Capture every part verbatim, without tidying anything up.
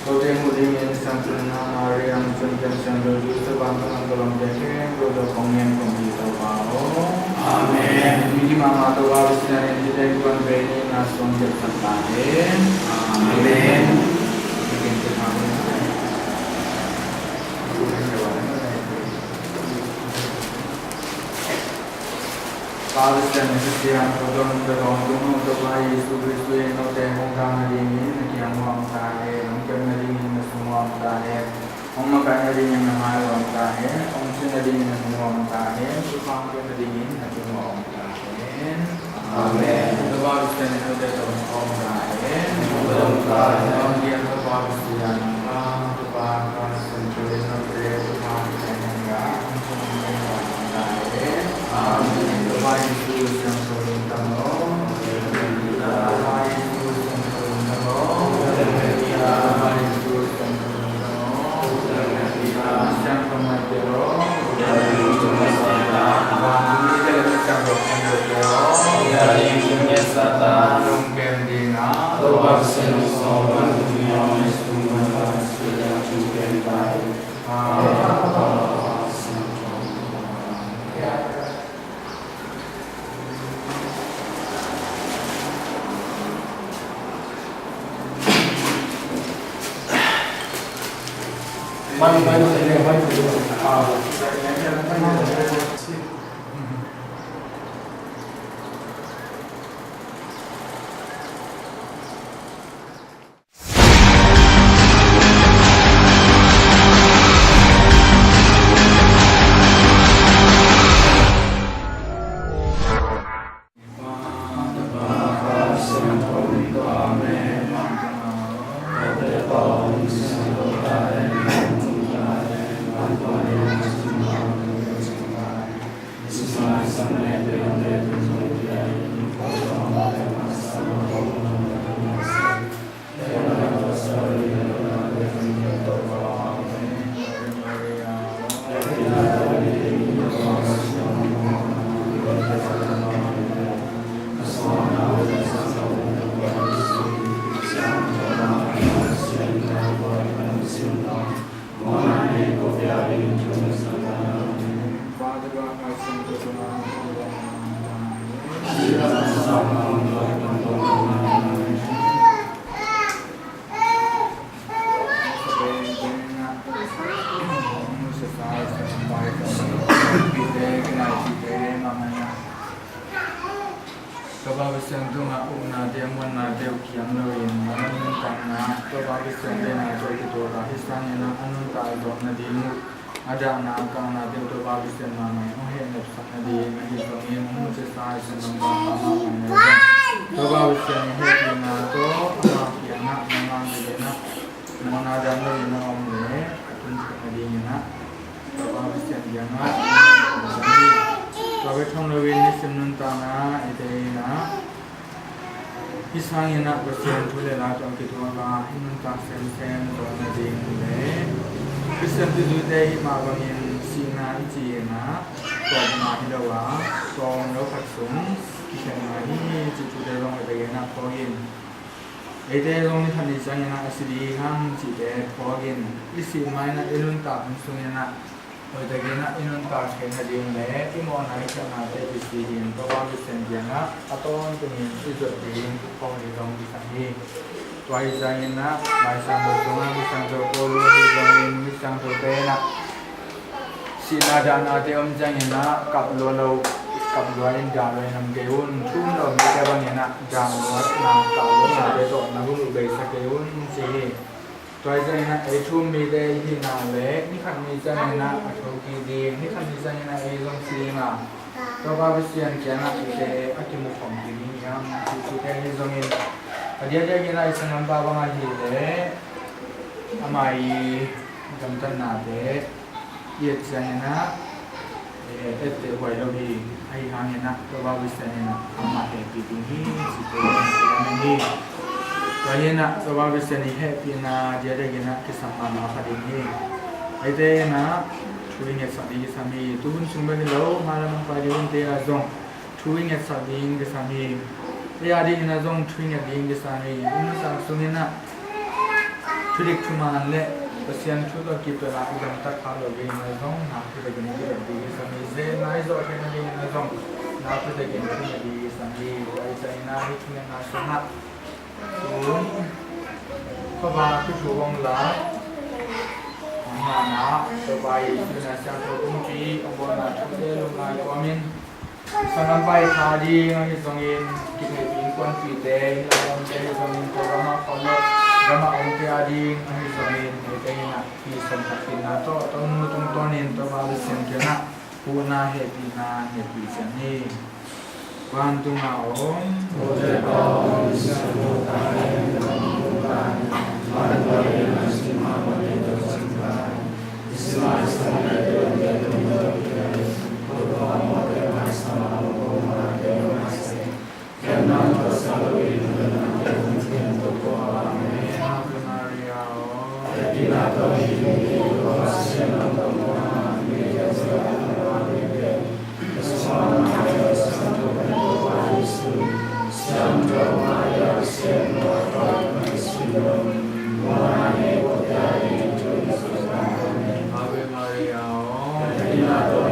Kote mu dingin Siangtho Maria, Siangtho Joseph, Siangtho Maria, Siangtho Joseph, Siangtho Maria, Siangtho Joseph, Siangtho Maria, Amen. Midi mama Topa Pasian in hih teng kuan ve ni, na suang kep sak ta hen. Amen. Pa Pasian, Pasian, ko don ka don tung ho Topa Jesu Kristu in note hong tang nadingin na kiang hong om ta hen, hong kep nadingin na sung hong om ta hen. Hong makaih nadingin na mai hong om ta hen, hong sin nadingin na nung hong om ta hen, thupha hong pia nadingin na tung hong om ta hen. Amen. Topa Pasian in note tawh hong om ta hen. Hong om ta hen. Hong piang Topa Pasian, Pa, Topa, Topa Pasian, Topa Pasian, Topa Pasian, Topa Pasian, Topa Pasian, Amen. Topa Jesu Siangtho Lungtang aw. Topa Jesu Siangtho Lungtang aw. Topa Jesu Siangtho Lungtang aw. Siangtho Maite aw. Vantung mite le siangtho khempeuh aw. Lungkem ding a. Topa Jesu Siangtho Lungtang aw. Topa Pasian tungah upnate, muannate uh khiam loin, a nuntakna Topa Pasian deihna tawh kituak a, hih sangin a nuntak zawh nading uh a dahna a kaknate uh Topa Pasian mahmah in hong hehnepsak nading, ahi zongin hong mucisa i sanlam pangpang mahmah in, Topa Pasian i hehpihna tawh ama kiangah nangmah nadingin a mawhna dan loin a om leh a tunthuk nadingin a Topa Pasian kiangah tua bek tham loin nisim nuntakna eite in a hih sangin a Pasian thu le la tawh kituak a hih nuntak semsem zawh nading le Pasian thuzuite hih mah bangin sihna i ci in a tawpna hi lo a, tawm lo khat sung kikhen ngai hi cih thute zong hoih takin a phawk in, eite zong ni khat ni ciangin a si ding hi hang cihte phawk in, i sih ma-in a i nuntak hun sungin a hoih takin a i nuntak theih nading le i mawhna i khialhnate i sih ding Topa Pasian kiangah a tawntungin i zuat ding thupha hi zong kisam hi. Tua hi ciangin a Lai Siangtho sungah Misiangtho Paul ahi zongin Misiangthote in a sihna dahnate om ciangin a kap lua lo, kap lua in dah lua in om kei un. Thu um lo mite bangin a dah luatna, kap luatnate tawh na hun uh beisak kei un ci hi. Tua hi ciangin a ei thu um mite i hihna le ni khat ni ciangin a a thokik ding, ni khat ni ciangin a ei zong si ding a Topa Pasian kiangah eite a kimu khawm ding hi hang cih thute hi zongin, a diakdiakin a i sanggampa bang ahih leh ama i gamtatnate i et ciangin a, eh, etteh huai lo hi. Ahi hangin a Topa Pasian in a amah hehpih ding hi cihte hi. Tua hi in a Topa Pasian i hehpihna diakdiakin a kisam mahmah kha ding hi. Eite in a thu i ngetsak ding kisam hi. Tuhun sung bek hi lo, mailam hong pai ding hunte ah zong thu i ngetsak ding kisam hi. Ei a dingin a zong thu i nget ding kisam hi. I nuntak sungin a Thudik thuman le Pasian thu tawh kituahna i gamtat kha lo dingin a zong nakpi takin i kidot ding i sam hi. Zena i zawh theihna dingin a zong nakpi takin i kidot ding i sam hi. Tua i zaina hi thungetna sungah tun Topa thu hong la, hong hana Topa i thungetna siangtho tung ci hong bawlna thute lungngai kawmin Sanggampa i tha ding ahi zongin, kitheipi innkuanpihte, innlam omte ahi zongin, Kawlgam ah khawllo, gam ah omte a ding ahi zongin, eite in ah, i sawm khat tinna tawh, tawh nu tungtawnin, Topa Pasian kiangah, huhna hehpihna, hehpih ciang hi. Vantung a om. Ave Maria, o. Ave Maria, o. Ave Maria, o.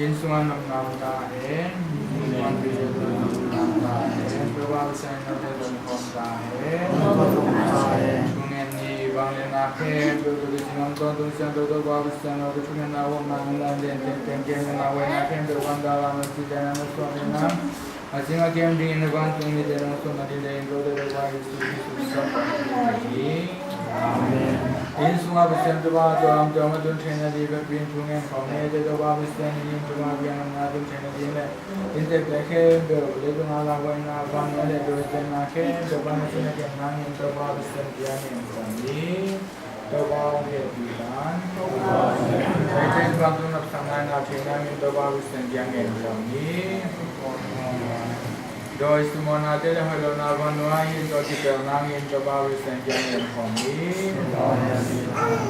Inn sungah nopna om ta hen. Inn sungah nopna om ta hen. Tua bang sangin nopna om ta hen. Thungen ni bang le na khempeuh, tua kici ngam tawntung siangtho Topa Pasian aw, ka thungetna, hopna, nunna, den teng teng, kemna, huaina khempeuh, van dala na si dana na suan dena, a sing a kem dingin na vantungmite na hong suan nading deihin, ka Topa Jesu Khrist min tawh ka thum hi. Amen. Inn sungah Pasian, Topa tuam tuam a tun theihna ding bek in thu ngen khawm ni. Eite Topa Pasian, hih in Topa biakna tun theihna ding le inntekte khempeuh, leitung a lauhuaina, vannuai le dawi ciatna khempeuh pan a cina kem nangin Topa Pasian kiang ngen khawm ni. Topa hong hehpih tan. Eite in vantung napsang nai ngah theih nangin Topa Pasian kiang ngen khawm ni. Dawi simmawhnate le hoih lohna vannuai in tawh kipelh nangin Topa Pasian kiang ngen khawm ni.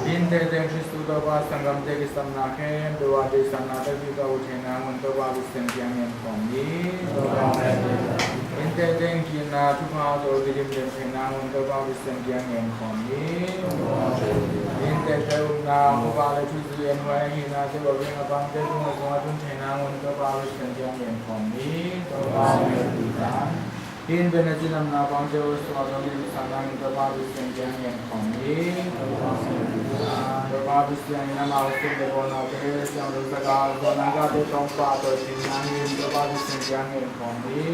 Inntekte Khristu Topa sanggamte kisapna khempeuh ah deihsakna takpi tawh uh theih nangin Topa Pasian kiang ngen khawm ni. Inntekte in itna thupha tawh kidim den theih nangin Topa Pasian kiang ngen khawm ni. Inntekte upna, upna le thuzui, en huai, hihnate bawlin a pangte tungah zong a tun theih nangin Topa Pasian kiang ngen khawm ni. Topa hong hehpih tan. Hih in pen a cinamna pangte uh suah tawh kidim sak nangin Topa Pasian kiang ngen khawm ni. Topa Pasian in amau sep le bawlnate siangtho sak a, zawhna gahte tawh pahtawi theih nangin Topa Pasian kiang ngen khawm ni.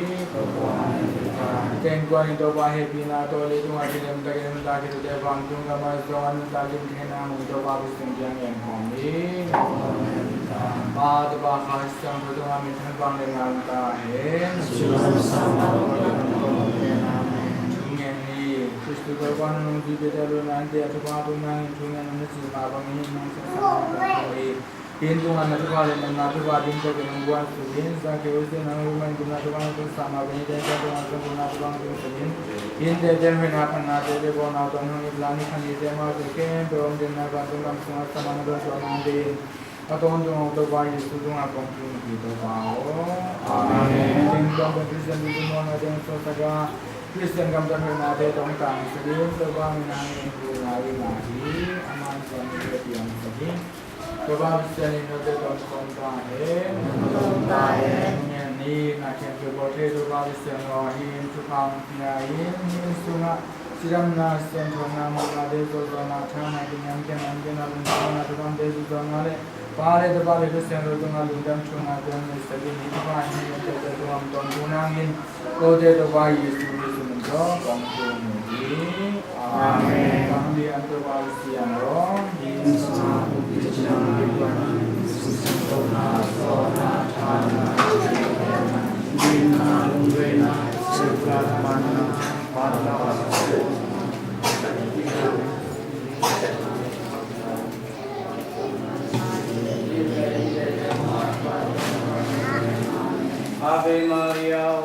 Innkuan in Topa hehpihna tawh leitung ah kilem takin nuntak khit uh teh vantung gam ah zong a nuntak lim theih nangin Topa Pasian kiang ngen khawm ni. Pa, Topa, Kha, Siangtho tungah minthanna bang le nang ta hen. Amen. Thu ngen ni. Khristu Topa nang nungzuipihte a lutna innte a thupha tung nangin thu ngen un na cih mah bangin nang siangtho nang kong thum hi. Hih in tungah na thupha le nopna thupha dim takin hong guan suk in. Zakkheu, Hosea, nang hong hih manin gupna thupha hong tungsak mah bangin hih teng tungah zong gupna thupha hong tungsak in. Hih innte teng hoihna phatnate le bawlna tawh hong iplah ni. Kha nite amaute khempeuh a om denna vantung gam sungah sa man a dawn tuah nang dingin a tawntung a om Topa Jesu tungah kong thum hi, Topa aw. Amen. Tingtang pen Khristian tuiphumawhna teng suaksak a, Khristian gamtat hoihnate tawh tangsak in, Topa min hangin thu ngai ngai hi. Aman suan ni le piangsak in. Topa Pasian in note tawh sawm ta hen. Sawm ta hen. Amen. Ni na khempeuh bawl thei Topa Pasian aw, hih in thupha hong pia in, hih in sungah cidamna, siangthona, mawhna, deihsakna, thahatna, kiniamkhiatna, lungdamna, thukhamte, zuzawhna le Pa le Topa le Kha Siangtho tungah lungdam thunga tuan nei sak in. Hih thupha in hih inntekte tungah hong tawntung nangin kote Topa Jesu Khristu min tawh kong thum hi. Amen. Amen. Kong lian Topa Pasian aw. Ave Maria.